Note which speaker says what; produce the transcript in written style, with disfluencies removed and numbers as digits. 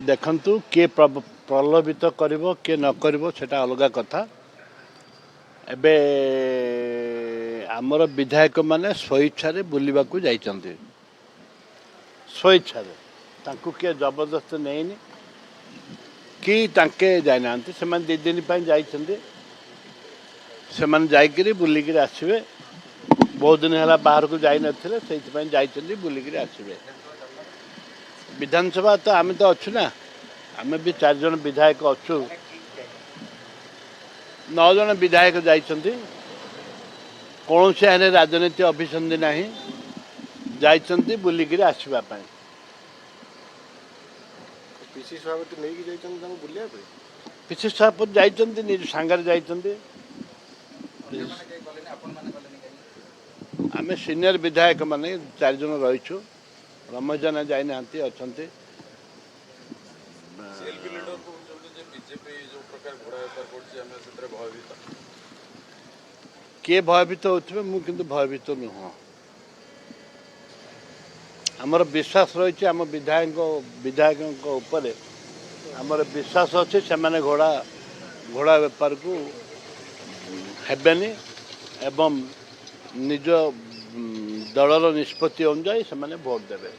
Speaker 1: ଦେଖନ୍ତୁ, କିଏ ପ୍ରଲୋଭିତ କରିବ, କିଏ ନ କରିବ, ସେଟା ଅଲଗା କଥା। ଏବେ ଆମର ବିଧାୟକମାନେ ସ୍ୱଇଚ୍ଛାରେ ବୁଲିବାକୁ ଯାଇଛନ୍ତି, ସ୍ୱଇଚ୍ଛାରେ। ତାଙ୍କୁ କିଏ ଜବରଦସ୍ତ ନେଇନି କି ତାଙ୍କେ ଯାଇନାହାନ୍ତି। ସେମାନେ 2 ଦିନ ପାଇଁ ଯାଇଛନ୍ତି। ସେମାନେ ଯାଇକିରି ବୁଲିକିରି ଆସିବେ। ବହୁତ ଦିନ ହେଲା ବାହାରକୁ ଯାଇନଥିଲେ, ସେଇଥିପାଇଁ ଯାଇଛନ୍ତି, ବୁଲିକିରି ଆସିବେ। ବିଧାନସଭା ତ ଆମେ ତ ଅଛୁ ନା, ଆମେ ବି ଚାରିଜଣ ବିଧାୟକ ଅଛୁ। 9 ଜଣ ବିଧାୟକ ଯାଇଛନ୍ତି। କୌଣସି ଆଇନରେ ରାଜନୀତି ଅଭିସନ୍ଧି ନାହିଁ। ଯାଇଛନ୍ତି ବୁଲିକିରି ଆସିବା ପାଇଁ।
Speaker 2: ପିସି ସଭାପତି ନେଇକି ଯାଇଛନ୍ତି ତାଙ୍କୁ ବୁଲିବା ପାଇଁ?
Speaker 1: ପିସି ସଭାପତି ଯାଇଛନ୍ତି, ନିଜ ସାଙ୍ଗରେ ଯାଇଛନ୍ତି। ଆମେ ସିନିୟର ବିଧାୟକ ମାନେ ଚାରିଜଣ ରହିଛୁ। ରମେଶ ଜେନା ଯାଇନାହାନ୍ତି, ଅଛନ୍ତି।
Speaker 3: ସିଏଲପି ଲିଡର କହୁଛନ୍ତି ଯେ ବିଜେପି ଯୋଉ ପ୍ରକାର ଘୋଡ଼ା ବେପାର କରୁଛି, ଆମେ ସେଥିରେ ଭୟଭୀତ।
Speaker 1: କିଏ ଭୟଭୀତ ହେଉଥିବେ, ମୁଁ କିନ୍ତୁ ଭୟଭୀତ ନୁହଁ। ଆମର ବିଶ୍ୱାସ ରହିଛି ଆମ ବିଧାୟକଙ୍କ ଉପରେ ଆମର ବିଶ୍ୱାସ ଅଛି। ସେମାନେ ଘୋଡ଼ା ବେପାରକୁ ହେବେନି ଏବଂ ନିଜ ଦଳର ନିଷ୍ପତ୍ତି ଅନୁଯାୟୀ ସେମାନେ ଭୋଟ ଦେବେ।